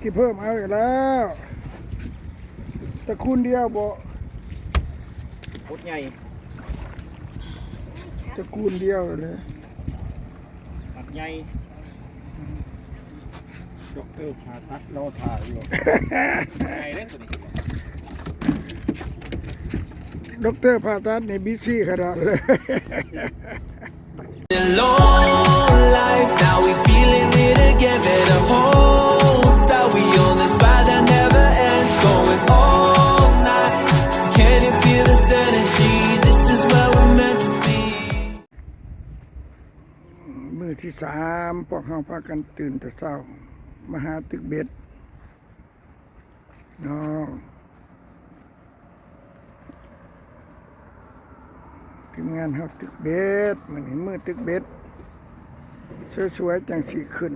ທີ່ເພີ່ມເອົາອີກແລ້ວ ຕະກູນດຽວບໍ່? ໂຄດໃຫຍ່ ຕະກູນດຽວເລີຍ ມັກໃຫຍ່ ດັອກເຕີຜ່າຕັດລໍຖ້າຢູ່ ໃຫຍ່ເດ້ໂຕນີ້ ດັອກເຕີຜ່າຕັດນີ້ບີຊີຂະໜາດເລີຍ. Long life, now we feeling it again. Better hold tight, we on this ride that never ends. Going all night, can you feel this energy? This is where we're meant to be. ມື້ທີສາມ ພວກເຮົາພາກັນຕື່ນແຕ່ເຊົ້າ ມາຫາຕຶກເບັດ ນ້ອງ ທີມງານເຮົາຕຶກເບັດ ມື້ນີ້ມື້ຕຶກເບັດ ສວຍໆ ຈັ່ງຊິຂຶ້ນ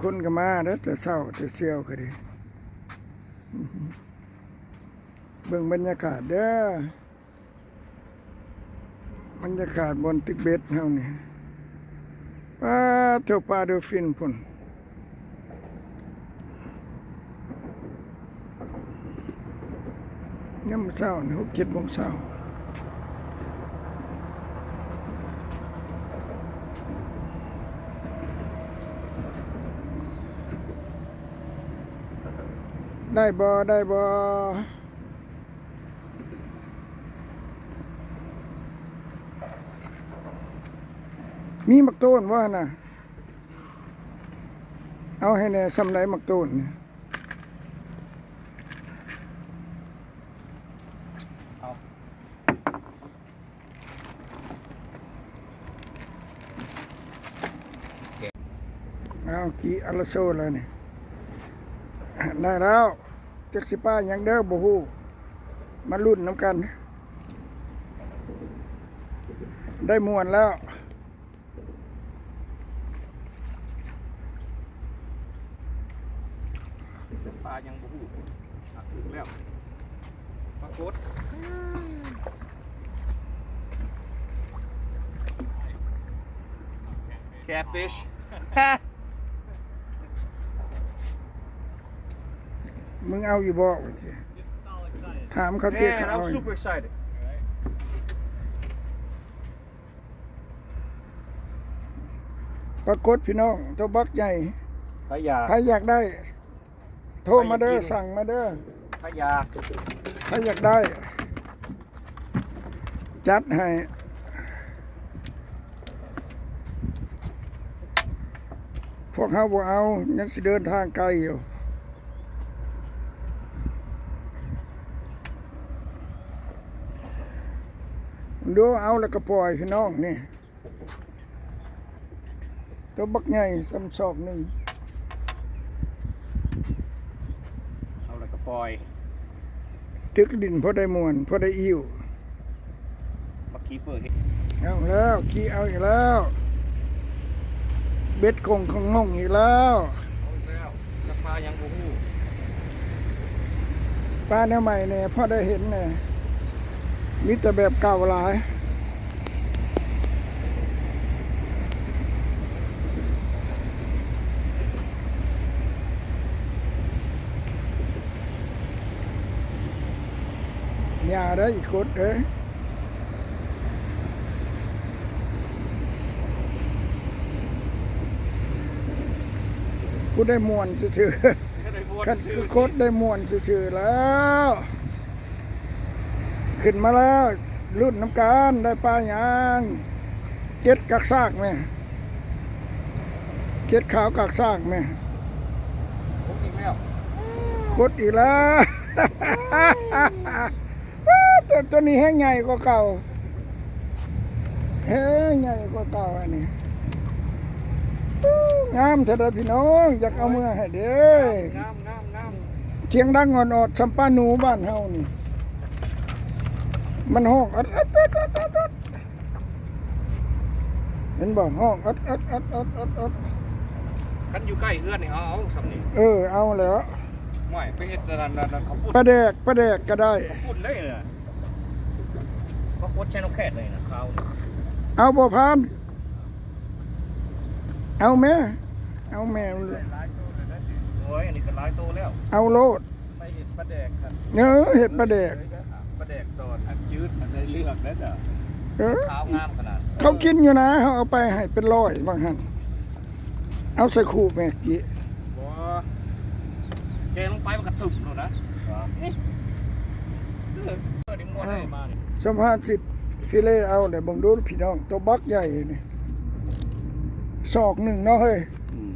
ຄົນກໍມາເດ້ ແຕ່ເຊົ້າແຕ່ຊຽວກໍດີ ເບິ່ງບັນຍາກາດເດີ້. ບັນຍາກາດບ່ອນຕຶກເບັດເຮົານີ້ ປາໂທ້ ປາໂດຟິນພຸ້ນ ຍາມເຊົ້ານີ້ ຫົກເຈັດໂມງເຊົ້າ ໄດ້ບໍ່ ໄດ້ບໍ່? ມີໝາກໂຕນບໍ່ຫັ້ນນະ? ເອົາໃຫ້ແດ່ ຊ່ຳໃດໝາກໂຕນນີ້? ເອົາ ເອົາ ກີອາລາໂຊແລ້ວນີ້ ໄດ້ແລ້ວ ຈັກຊິປາຫຍັງເດີ້ ບໍ່ຮູ້ ມາລຸ້ນນຳກັນ ໄດ້ມ່ວນແລ້ວ. ປາຍັງບໍ່ຮູ້ ອ່ະ ຖືກແລ້ວ ປາກົດ catfish ມຶງເອົາຢູ່ບໍ່? ວ່າຊິຖາມເຂົາຕິ ເຂົາເອົາຢູ່. Man, I'm super excited. ປາກົດພີ່ນ້ອງ ໂຕບັກໃຫຍ່ ໃຜຢາກ ໃຜຢາກໄດ້ ໂທມາເດີ້ ສັ່ງມາເດີ້ ໃຜຢາກ ໃຜຢາກໄດ້ ຈັດໃຫ້ ພວກເຮົາບໍ່ເອົາ ຍັງຊິເດີນທາງໄກຢູ່. ດູ ເອົາແລ້ວກໍປ່ອຍພີ່ນ້ອງນີ້ ໂຕບັກໃຫຍ່ຊ່ຳສອກໜຶ່ງ ເອົາແລ້ວກໍປ່ອຍ ຕຶກດິນພໍໄດ້ມ່ວນ ພໍໄດ້ອີ່ວ. ບັກຄີເປີເຮັດ ເອົາແລ້ວ ຂີ່ເອົາອີກແລ້ວ ເບັດກົງຂອງງົງອີກແລ້ວ ເອົາອີກແລ້ວ ຈັກປາຫຍັງບໍ່ຮູ້ ປາແນວໃໝ່ແດ່ ພໍໄດ້ເຫັນແດ່ ມີແຕ່ແບບເກົ່າຫຼາຍ ຢ່າໄດ້ອີກຄົດເອີຍ ຜູ້ໄດ້ມ່ວນຊື່ໆ ຄັນຄືຄົດໄດ້ມ່ວນຊື່ໆແລ້ວ ຂຶ້ນມາແລ້ວ ລຸ້ນນຳກັນ ໄດ້ປາຫຍັງ ເຈັດກາກຊ້າງແມ່ ເຈັດຂາວກາກຊ້າງແມ່ ຄົດອີກແລ້ວ ຄົດອີກແລ້ວ ໂຕ ໂຕນີ້ແຮງໃຫຍ່ກວ່າເກົ່າ ແຮງໃຫຍ່ກວ່າເກົ່າອັນນີ້ ງາມແທ້ເດີພີ່ນ້ອງ ຢາກເອົາເມືອໃຫ້ເດ້ ງາມ ງາມ ງາມ ສຽງດັງອອດໆ ສ່ຳປາໜູບ້ານເຮົານີ້ ມັນຮ້ອງອອດໆ ເຫັນບໍ່ ຮ້ອງອອດໆ ຄັນຢູ່ໃກ້ເຮືອນນີ້ເຮົາເອົາສ່ຳນີ້ ເອີ ເອົາແລ້ວ ຫ້ວຍ ໄປເຮັດອັນນັ້ນ ອັນນັ້ນ ເຂົ້າປຸ້ນ ປາແດກ ປາແດກກໍໄດ້ ເຂົ້າປຸ້ນໄດ້ນະ ມາກົດໃສ່ນົກແຄດເລີຍນະ ຂາວນີ້ ເອົາບໍ່ພານ ເອົາແມ້ ເອົາແມ້ ຫຼາຍໂຕເລີຍນະ ໂອ້ຍ ອັນນີ້ກໍຫຼາຍໂຕແລ້ວ ເອົາໂລດ ໄປເຮັດປາແດກຄັນ ເອີ ເຮັດປາແດກ ປາແດກຕອນອັນຈືດ ອັນໄດ້ເລື່ອງແລ້ວເດີ ເອີ ຂາວງາມຂະໜາດ ເຂົາກິນຢູ່ນະ ເຮົາເອົາໄປໃຫ້ເປັນຮ້ອຍວ່າຫັ້ນ ເອົາໃສ່ຄູແມ່ກີ້ ບໍ່ ແກະລົງໄປມັນກະຕຶ້ມໂລດນະ ນີ້ ເອີ ນີ້ມ່ວນໄດ້ມານີ້ ສຳພານຊິບຟິເລເອົາແດ່ ເບິ່ງດູພີ່ນ້ອງ ໂຕບັກໃຫຍ່ນີ້ ສອກໜຶ່ງເນາະເຮີ້ຍ ອືມ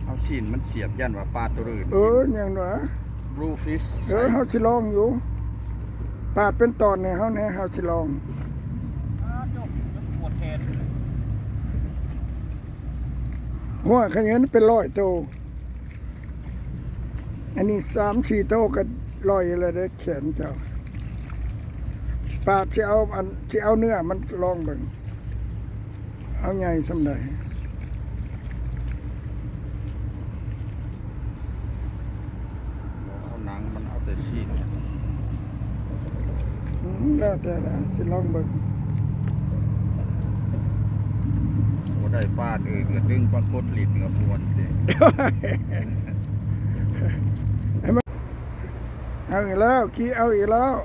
ເອົາຊີ້ນມັນສຽບ ຢ້ານວ່າປາໂຕອື່ນ ເອີ ຫຍັງວະ blue fish ເອີ ເຮົາຊິລອງຢູ່ ປາດເປັນຕອນໃຫ້ເຮົາແດ່ ເຮົາຊິລອງ ປາດ ໂອ້ ປວດແຂນ ໂອ້ຍ ຂະຫຍັງເປັນຮ້ອຍໂຕ ອັນນີ້ສາມສີ່ໂຕກໍລອຍແລ້ວເດ້ ແຂນເຈົ້າ ປາດຊິເອົາອັນ ຊິເອົາເນື້ອມັນລອງເບິ່ງ ເອົາໃຫຍ່ສ່ຳໃດ ບໍ່ເອົາໜັງມັນ ເອົາແຕ່ຊີ້ນ ອືມ ແລ້ວແຕ່ລະ ຊິລອງເບິ່ງ ບໍ່ໄດ້ປານອື່ນ ກໍດຶງປາກົດຫຼິ້ນກໍມ່ວນເດ້ ເອົາອີກແລ້ວ ກີ້ເອົາອີກແລ້ວ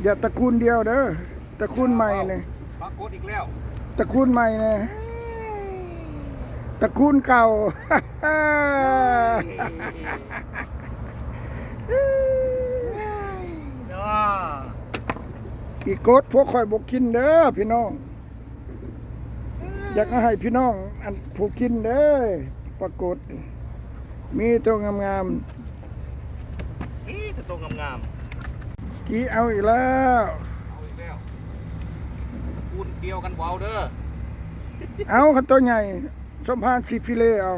ຢ່າຕະກູນດຽວເດີ ຕະກູນໃໝ່ນີ້ ປາກົດອີກແລ້ວ ຕະກູນໃໝ່ນີ້ ຕະກູນເກົ່າ ອີກົດ ພວກຂ້ອຍບໍ່ກິນເດີພີ່ນ້ອງ ຢາກເອົາໃຫ້ພີ່ນ້ອງອັນຜູ້ກິນເດີ ປາກົດ ມີໂຕງາມໆ ມີແຕ່ໂຕງາມໆ ກີ້ເອົາອີກແລ້ວ ເອົາອີກແລ້ວ ຕະກູນດຽວກັນບໍ່ເອົາເດີ ເອົາຄັນໂຕໃຫຍ່ ສົມພານຊິຟິເລເອົາ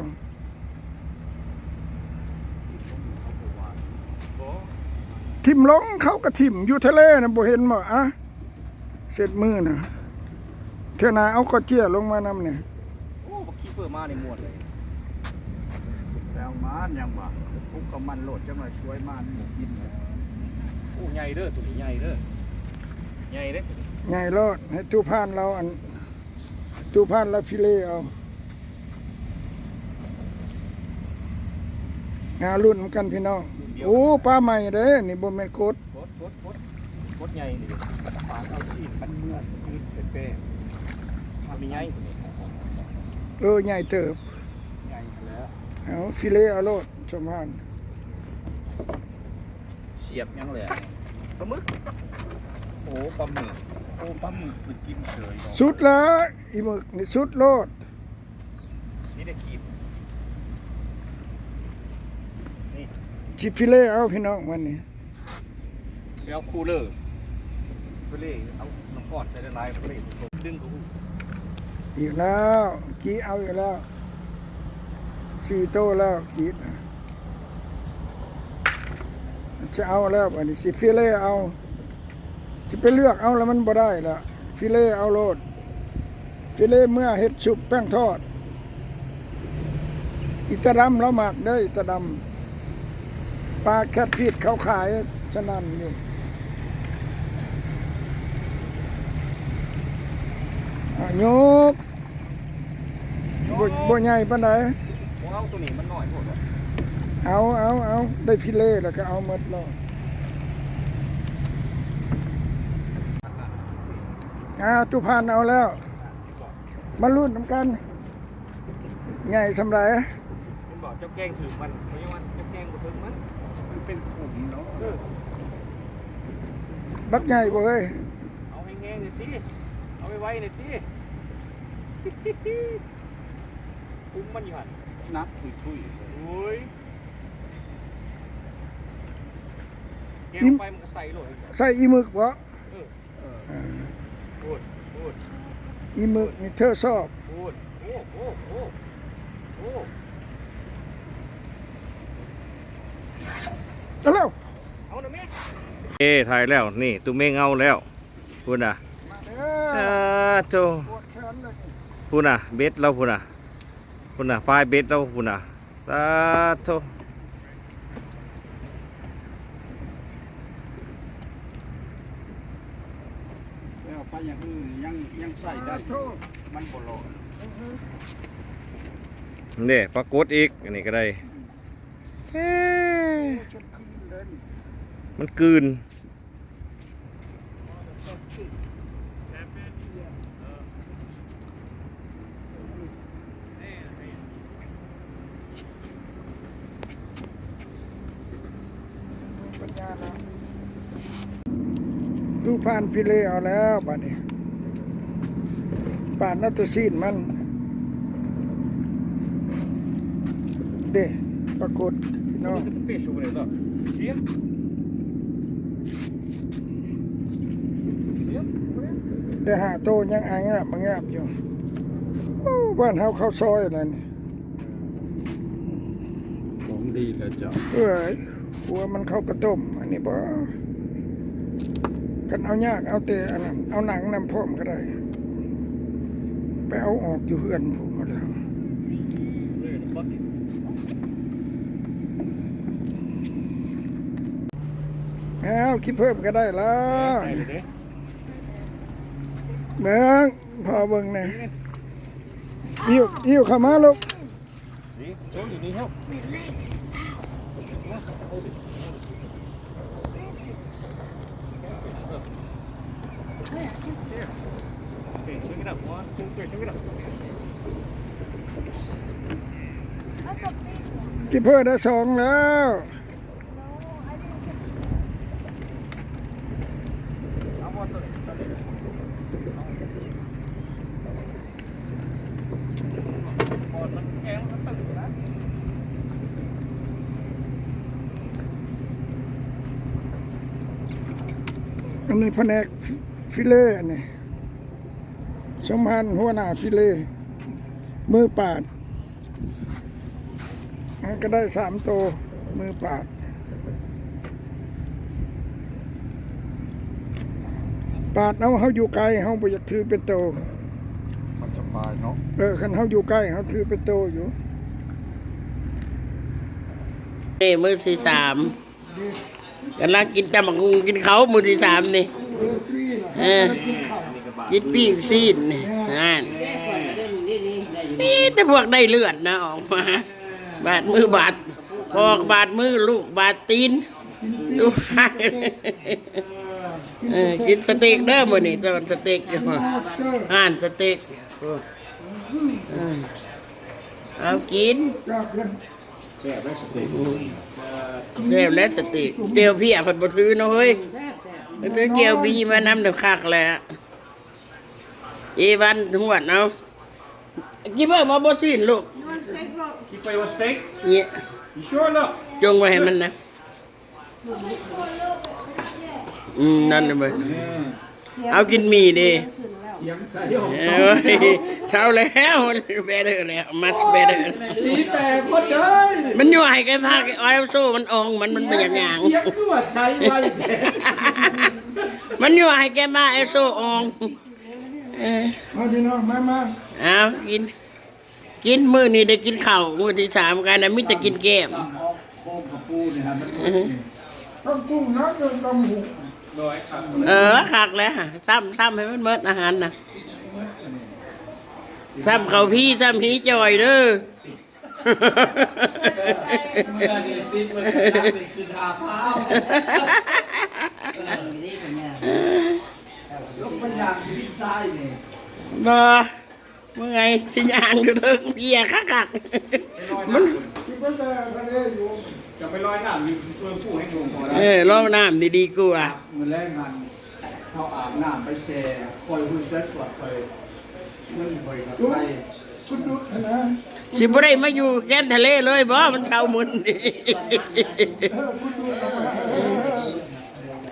ບໍ່ ຖິ້ມລົງ ເຂົາກໍຖິ້ມຢູ່ທະເລນະ ບໍ່ເຫັນບໍ່ ອະ ເຊັດມືນະ ເທື່ອໜ້າເອົາກອເຈ້ຍລົງມານຳແດ່ ໂອ້ ບັກຄີເປີມານີ້ມ່ວນເລີຍ ແລ້ວມາຍັງວ່າປຸກກັບມັນໂລດ ຈັກໜ້ອຍຊ່ວຍມາມັນບໍ່ກິນເລີຍ ໂອ້ ໃຫຍ່ເດີ ໂຕນີ້ໃຫຍ່ເດີ ໃຫຍ່ເດີ ໃຫຍ່ໂລດ ໃຫ້ຕູ້ພານລາວອັນ ຕູ້ພານລາວຟິເລເອົາ ຫາລຸ້ນນຳກັນພີ່ນ້ອງ ລຸ້ນດຽວ ໂອ້ ປາໃໝ່ເດ້ ນີ້ບໍ່ແມ່ນກົດ ກົດ ກົດ ກົດ ກົດໃຫຍ່ນີ້ ປາເອົາຊີ້ນມັນເມືອຈືດໃສ່ແປ້ງ ມັນໃຫຍ່ ເອີ ໃຫຍ່ເຕີບ ໃຫຍ່ຫັ້ນແຫຼະ ເອົາຟິເລເອົາໂລດ ສົມພານ ສຽບຫຍັງແຫຼະ ປາໝຶກ ໂອ້ ປາໝຶກ ໂອ້ ປາໝຶກເພິ່ນກິນເສີຍເນາະ ສຸດແລ້ວ ອີໝຶກນີ້ສຸດໂລດ ນີ້ໄດ້ຂີດ ນີ້ ຊິຟິເລເອົາພີ່ນ້ອງ ວັນນີ້ ແລ້ວຄູເລີ ເລີ ເອົານ້ຳຮ້ອນໃສ່ຫຼາຍໆ ເລີ ດຶງເຂົ້າ ອີກແລ້ວ ກີ້ເອົາອີກແລ້ວ ສີ່ໂຕແລ້ວ ກີ້ນະ ຈະເອົາແລ້ວ ອັນນີ້ຊິຟິເລເອົາ ຈະໄປເລືອກເອົາແລ້ວມັນບໍ່ໄດ້ລະ ຟິເລເອົາໂລດ ຊິເລີເມືອເຮັດຊຸບແປ້ງທອດ ອີຕາດຳລາວມັກເດີ ອີຕາດຳ ປາແຄດຟິດເຂົາຂາຍສະໜ່ຳຢູ່ ອະ ຍົກ ບໍ່ ບໍ່ໃຫຍ່ປານໃດ ບໍ່ເອົາ ໂຕນີ້ມັນນ້ອຍໂພດ ເອົາ ເອົາ ເອົາ ໄດ້ຟິເລແລ້ວກໍເອົາໝົດໂລດ ອ້າວ ຕູ້ພານເອົາແລ້ວ ມາລຸ້ນນຳກັນ ໃຫຍ່ສ່ຳໃດ ເຫັນບໍ່ ເຈົ້າແກງຖືກມັນ ເຂົາຍັງວ່າເຈົ້າແກງບໍ່ຖືກມັນ ມັນເປັນຂຸມເນາະ ເອີ ບັກໃຫຍ່ບໍ່ເອີຍ ເອົາແຮງໆໜ່ອຍຕິ ເອົາໄວໆໜ່ອຍຕິ ຂຸມມັນຢູ່ຫັ້ນ ໜັກທຸຍໆ ໂອ້ຍ ແກງໄປມັນກໍໃສ່ໂລດ ໃສ່ອີໝຶກບໍ່ ເອີ ເອີ ພຸ້ນ ພຸ້ນ ອີໝຶກນີ້ເທີຊອບ ພຸ້ນ ໂອ້ ໂອ້ ໂອ້ ໂອ້ ເອົາແລ້ວ ເອົານະແມ່ ເອີ ຖ່າຍແລ້ວ ນີ້ ຕູ້ເມັງເອົາແລ້ວ ພຸ້ນນະ ມາເດີ ອາ ໂທ້ ປວດແຂນເລີຍນີ້ ພຸ້ນນະ ເບັດລາວພຸ້ນນະ ພຸ້ນນະ ປາຍເບັດລາວພຸ້ນນະ ສາທຸ ໂອ້ ປາຢາງອື່ນຍັງ ຍັງໃຊ້ໄດ້ ມັນບໍ່ຫຼອດ. ເດ້ ປາກົດອີກ ອັນນີ້ກໍໄດ້. ເອີ ມັນກືນ. ມີປັນຍານະ ຕູຟານພິເລເອົາແລ້ວບາດນີ້ ປາດເອົາແຕ່ຊີ້ນມັນ ເດ້ ປາກົດພີ່ນ້ອງ. Look at the fish over there, look. See him? See him over there? ໄດ້ຫ້າໂຕ ຍັງອາງາບອາງາບຢູ່. ໂອ້ ບ້ານເຮົາເຂົ້າຊອຍແລ້ວນີ້. ຂອງດີແລ້ວເຈົ້າ. ເອີຍ ຄົວມັນເຂົ້າກະຕົ້ມ ອັນນີ້ບໍ່. ຄັນເອົາຍາກ ເອົາແຕ່ອັນນັ້ນ ເອົາໜັງນຳພ້ອມກໍໄດ້. ໄປເອົາອອກຢູ່ເຮືອນພຸ້ນໝົດແລ້ວ. ເອົາ ກິນເພີ່ມກໍໄດ້ລະ. ເບິ່ງ ພໍ່ເບິ່ງແດ່. ອີ່ ອີ່ ເຂົ້າມາລູກ. See? I told you, need help. Relax. Ow. Hold it. Hold it. What is this? Wait, I can't see. Here. Okay, swing it up. One, two, three, swing it up. That's a big one. ກິນເພີ່ມໄດ້ສອງແລ້ວ. No, I didn't get this one. I want the, the bigger one. ອັນນີ້ພະແນກຟິເລ ອັນນີ້ ສຳພັນຫົວໜ້າຟິເລ ມືປາດ. ມັນກໍໄດ້ສາມໂຕ ມືປາດ ປາດເອົາ. ເຮົາຢູ່ໄກ ເຮົາບໍ່ຢາກຖືເປັນໂຕ ມັນສະບາຍເນາະ. ເອີ ຄັນເຮົາຢູ່ໃກ້ ເຮົາຖືເປັນໂຕຢູ່. ນີ້ມື້ທີສາມ ກຳລັງກິນຕຳບັກຫຸ່ງ ກິນເຂົ້າມື້ທີສາມນີ້. ເອີ ກິນປີ້ງຊີ້ນນີ້ ນັ້ນ ມີແຕ່ພວກໄດ້ເລືອດນະອອກມາ ບາດມືບາດ ພໍ່ກໍບາດມື ລູກບາດຕີນ. ເອີ ກິນສະເຕັກເດີມື້ນີ້ ຕອນສະເຕັກຢູ່ ຮ້ານສະເຕັກ. ເອີ ເອົາກິນ. ແຊບແລ້ວສະເຕັກ ແຊບແລ້ວສະເຕັກ. ແຈ່ວເພຍເພິ່ນບໍ່ຖືເນາະເຮີ້ຍ ເພິ່ນຖືແຈ່ວບີມານຳ ແລ້ວຄັກແລ້ວ. ເອວັນ ຫວດເອົາ. ກິນເພີ່ມເອົາບໍ່ຊີ້ນລູກ? You want steak, look? You play with steak? ນີ້ You sure, look? ຈົ່ງໄວ້ໃຫ້ມັນນະ. ອືມ ນັ້ນແຫຼະເບິ່ງ ອືມ ເອົາກິນໝີ່ເດ້. ສຽງໃສອອກ ເອີຍ ເຊົາແລ້ວ better ແລ້ວ much better. ຕີແປໝົດເລີຍ ມັນຍົວໃຫ້ແກພາເອວໂຊມັນອອງ ມັນ ມັນບໍ່ຢາກຍ່າງ. ສຽງຄືວ່າໃສໄວແທ້ ມັນຍົວໃຫ້ແກມາເອວໂຊອອງ. ເອີ ມາພີ່ນ້ອງ ມາ ມາ ເອົາກິນ. ກິນ ມື້ນີ້ໄດ້ກິນເຂົ້າ ມື້ທີສາມກັນນະ ມີແຕ່ກິນແກ້ມ. ເອີ ຄັກແລ້ວ ຊ້ຳ ຊ້ຳໃຫ້ມັນໝົດອາຫານນະ ຊ້ຳເຂົ້າພີ້ ຊ້ຳຮີຈ່ອຍເດີ. ເມື່ອນີ້ຕິດເບິ່ງກັນ ຂຶ້ນຫາພາວ ລົງໄປຍ່າງດິນຊາຍນີ້ ບໍ່ ເມື່ອຍ ຊິຍ່າງຢູ່ເທິງເພຍຄັກໆ. ມັນ ຈະໄປລອຍນ້ຳຢູ່ສວນພູແຫ່ງດົງບໍ່ໄດ້. ເອີ ລອຍນ້ຳນີ້ດີກວ່າ. ມື້ແລງຫັ້ນເຮົາອາບນ້ຳໄປແຊ່ ຄ່ອຍຮູ້ສຶກວ່າຂ້ອຍ ມັນຂ້ອຍກັບໄປ ຊິບໍ່ໄດ້ມາຢູ່ແຄມທະເລເລີຍບໍ່? ມັນເຊົາມື້ນີ້.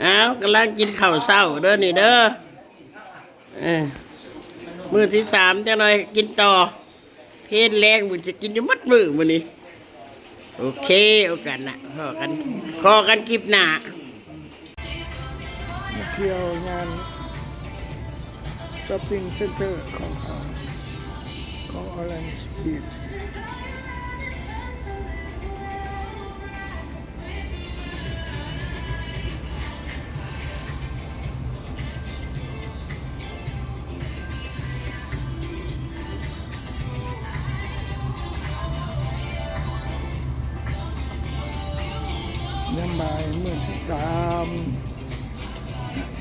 ເອົາ ກຳລັງກິນເຂົ້າເຊົ້າເດີນີ້ເດີ. ເອີ ມື້ທີສາມ ຈັກໜ່ອຍກິນຕໍ່ ເພນແລງ ມື້ຊິກິນຢູ່ໝົດມື້ມື້ນີ້. ໂອເຄ ໂອກາດໜ້າພໍ້ກັນ ພໍ້ກັນຄລິບໜ້າ. ມາທ່ຽວງານ shopping center ຂອງເຮົາ ຂອງ Orange Beach.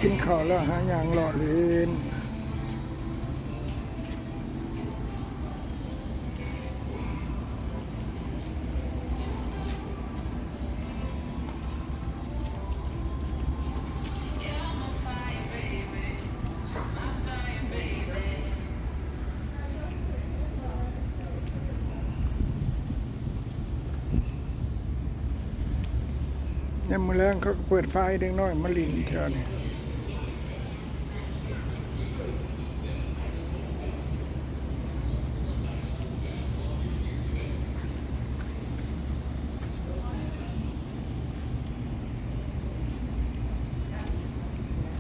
ກິນເຂົ້າແລ້ວຫາຍ່າງເລາະຫຼິ້ນ. ຍາມມື້ແລງເຂົາກໍເປີດໄຟ ເດັກນ້ອຍມາຫຼິ້ນແຖວນີ້.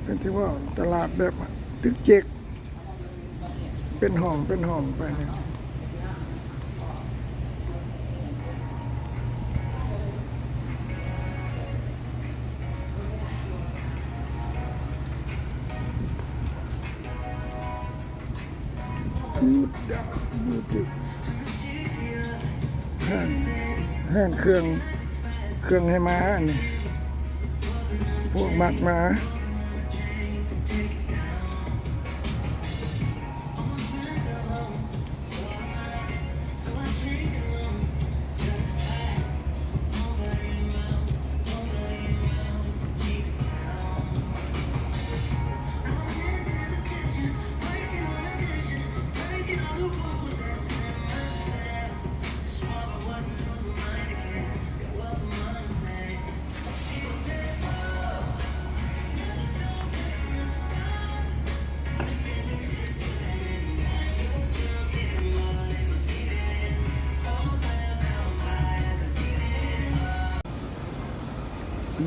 ເປັນທີ່ວ່າຕະຫຼາດແບບຕຶກເຈັກ ເປັນຫ້ອງເປັນຫ້ອງໄປນີ້. ບູດາ ບູດາ ຮ້ານ ຮ້ານເຄື່ອງ ເຄື່ອງໃຫ້ໝານີ້ ພວກມັກໝາ.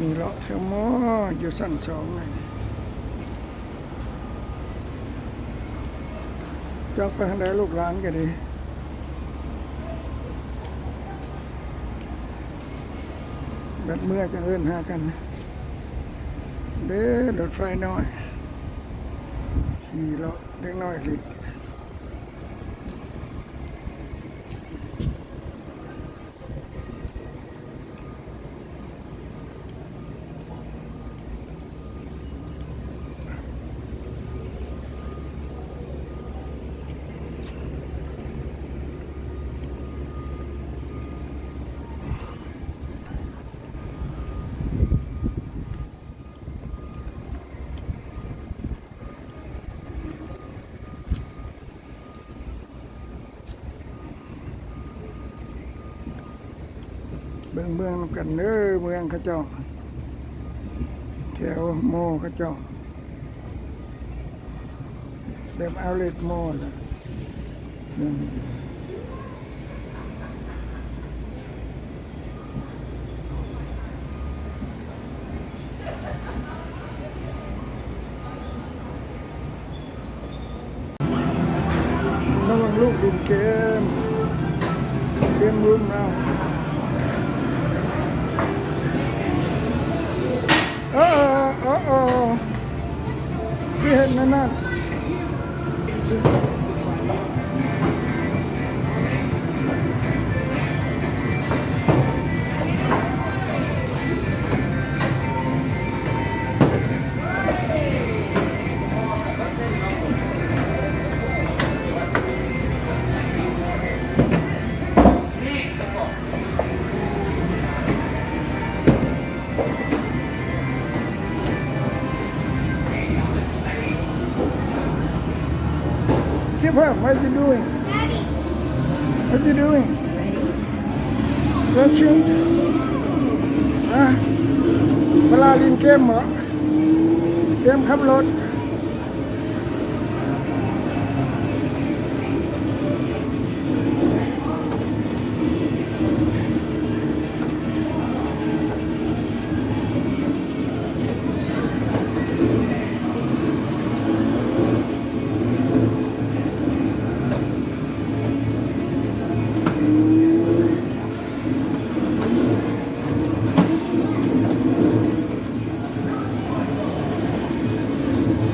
ນີ້ເລາະແຖວມໍຢູ່ຊັ້ນສອງນີ້ ຈັກໄປທາງໃດ ລູກຫຼານກໍດີ. ບັດເມືອຈັ່ງເອີ້ນຫາກັນເດ້. ລົດໄຟນ້ອຍ ຂີ່ເລາະ ເດັກນ້ອຍຫຼິ້ນ. ເບິ່ງເມືອງນຳກັນເດີ ເມືອງເຂົາເຈົ້າ ແຖວມໍເຂົາເຈົ້າ ເລີ່ມເອົາເລັດມໍແລ້ວ. ລະວັງລູກຫຼິ້ນເກມ ເກມລຸ້ນເອົາ. ເອີ ເອີ ເອີ ຄືເຮັດແນວນັ້ນ? ເກັບພາບ What you doing? What you doing? Watching? ຮະ? ເວລາຫຼິ້ນເກມເບາະ? ເກມຂັບລົດ. ເ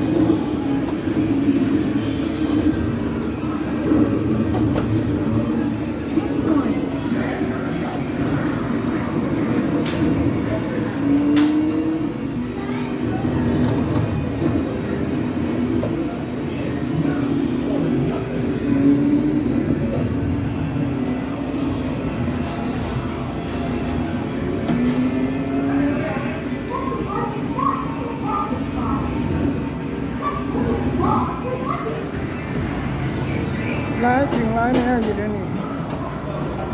ຫຼາຍສິ່ງຫຼາຍແນວຢູ່ເດນີ້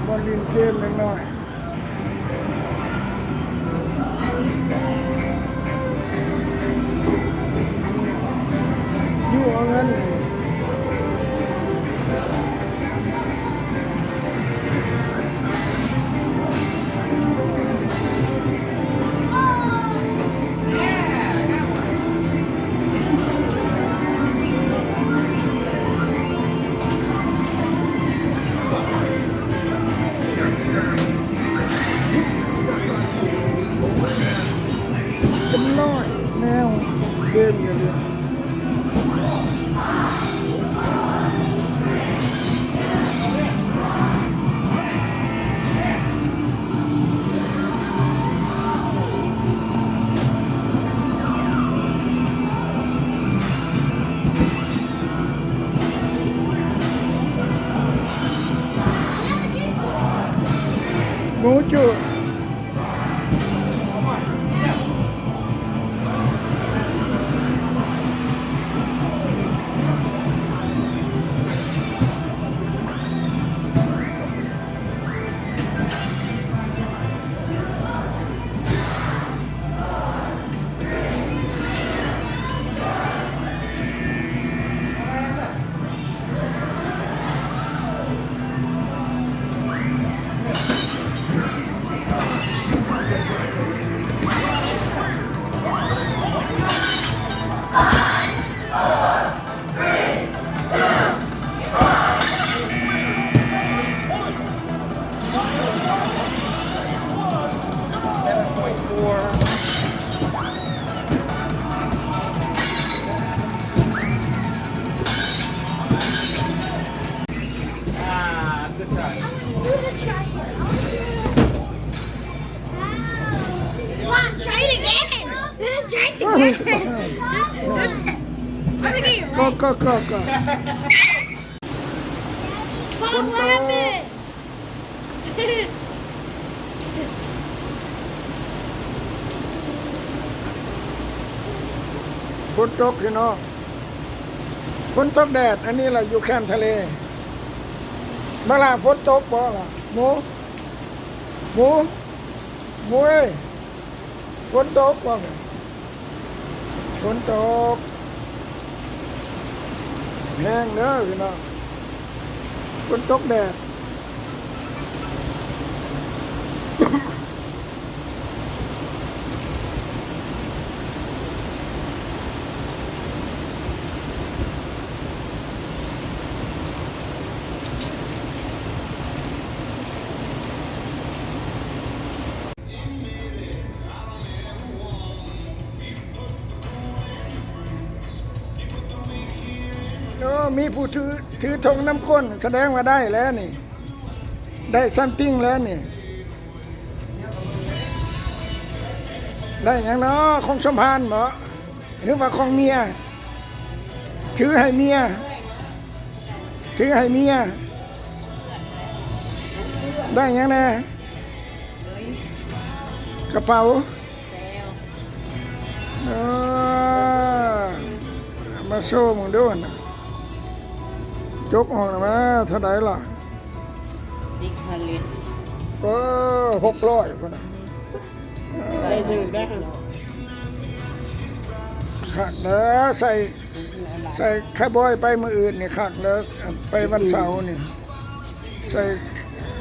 ບ່ອນຫຼິ້ນເກມເດັກນ້ອຍ ຢູ່ເອົາເງິນ. ເປັນຮ້ອຍແນວເກມຢູ່ເລີຍ. ໝູຈຸ. ຝົນຕົກພີ່ນ້ອງ ຝົນຕົກແດດ ອັນນີ້ລະຢູ່ແຄມທະເລ. ບັກຫຼ້າຝົນຕົກບໍ່ລະ ໝູ ໝູ ໝູເອີຍ. ຝົນຕົກບໍ່? ຝົນຕົກແຮງເດີພີ່ນ້ອງ ຝົນຕົກແດດ. ໂອ້ ມີຜູ້ຖື ຖືຖົງນຳກົ້ນ ສະແດງວ່າໄດ້ແລ້ວນີ້ ໄດ້ຊັມຕິງແລ້ວນີ້. ໄດ້ຫຍັງເນາະ ຂອງສົມພານບໍ ຫຼືວ່າຂອງເມຍ? ຖືໃຫ້ເມຍ ຖືໃຫ້ເມຍ. ໄດ້ຫຍັງແດ່? ກະເປົາ. ເອີ ມາໂຊເບິ່ງດູຫັ້ນນະ ຈົກອອກນະ ມາເທົ່າໃດລະ? ສິບພັນລິດ. ເອີ ຫົກຮ້ອຍພຸ້ນນະ. ໄດ້ຖືກໄດ້ ຄັກເດີ ໃສ່ ໃສ່ຄາວບອຍໄປມື້ອື່ນນີ້ຄັກເດີ ໄປວັນເສົານີ້ ໃສ່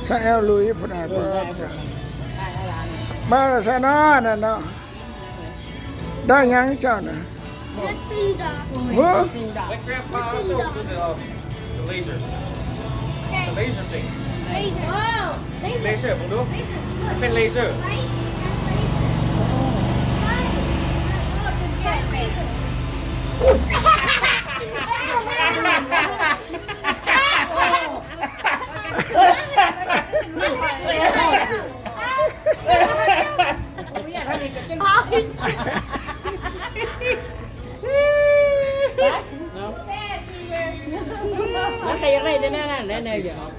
ໃສ່ແອວລຸຍພຸ້ນນະ. ເອີ ມາຊະເນາະ ນັ້ນເນາະ. ໄດ້ຫຍັງເຈົ້ານະ? Whipping dog. Huh? Let Grandpa also do the, um, the laser. It's a laser thing. Laser. Laser ເບິ່ງດູ ເປັນເລເຊີ. Right? That's laser. Right. That's laser. ມັນກະຢາກໄດ້ແຕ່ແນວນັ້ນແຫຼະ ແນວດຽວ.